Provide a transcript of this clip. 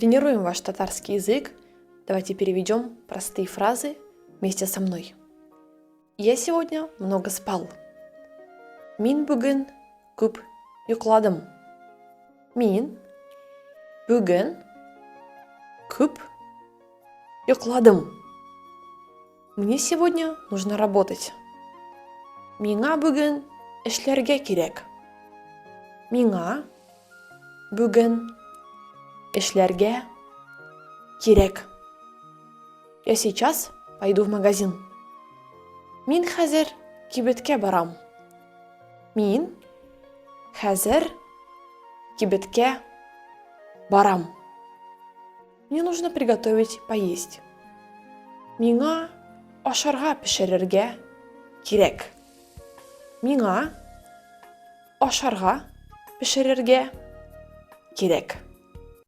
Тренируем ваш татарский язык. Давайте переведем простые фразы вместе со мной. Я сегодня много спал. Мин бүген күп йокладым. Мин бүген күп йокладым. Мне сегодня нужно работать. Миңа бүген эшләргә кирәк. Миңа бүген эшләргә кирәк. Я сейчас пойду в магазин. Мин хәзер кибеткә барам. Мин хәзер кибеткә барам. Мне нужно приготовить поесть. Миңа ашарга пешерергә кирәк. Миңа ашарга пешерергә кирәк.